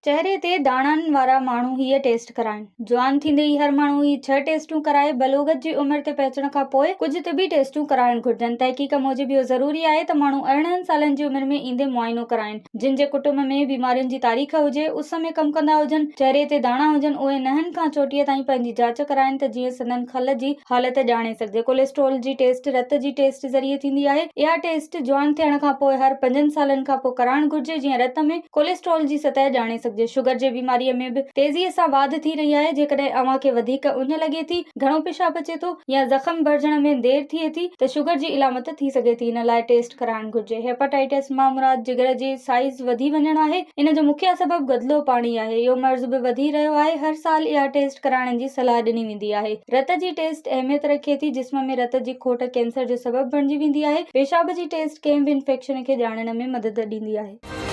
چهري تي داڻن وارا ماڻهو هيء ٽيسٽ ڪرائين. جوان ٿيندي ئي هر ماڻهو هي ڇهه ٽيسٽون ڪرائي. بلوغت جي عمر تي پهچڻ کان پوء ڪجهه طبي ٽيسٽون ڪرائڻ گهرجن. تحقيق موجب اهو ضروري آهي ته ماڻهو 18 سالن جي عمر ۾ ايندي معائنو ڪرائين. جن جي ڪٽنب ۾ بيمارين جي تاريخ هجي، اس ۾ ڪم ڪندا هجن، چهري تي داڻا هجن، اهي ننهن کان چوٽيء تائين پنهنجي جاچ ڪرائين ته جيئن سندن کل جي حالت ڄاڻي سگهجي. ڪوليسٽرول جي ٽيسٽ رت جي ٽيسٽ ذريعي ٿيندي آهي. اها ٽيسٽ جوان ٿيڻ کان پوء هر پنجن سالن کان پوء ڪرائڻ گهرجي جيئن رت ۾ ڪوليسٽرول جي سطح ڄاڻي سگهجي. شگر جي بيماريء ۾ به تيزيء سان واڌ ٿي رهي آهي. جيڪڏهن اوهان کي وڌيڪ اڃ لڳي ٿي، گهڻو پيشاب اچي ٿو يا زخم ڀرجڻ ۾ دير ٿئي ٿي ته شگر جي علامت ٿي سگهي ٿي. ان لاء ٽيسٽ ڪرائڻ گهرجي. هيپاٽائٽس مان مراد جگر جي سائيز وڌي وڃڻ آهي. ان جو مکيه سبب گدلو پاڻي آهي. اهو مرض به وڌي رهيو آهي. هر سال اها ٽيسٽ ڪرائڻ جي صلاح ڏني ويندي آهي. رت جي ٽيسٽ اهميت رکي ٿي. جسم ۾ رت جي کوٽ ڪينسر جو سبب بڻجي ويندي آهي. پيشاب جي ٽيسٽ ڪنهن به انفيڪشن کي ڄاڻڻ ۾ مدد ڏيندي آهي.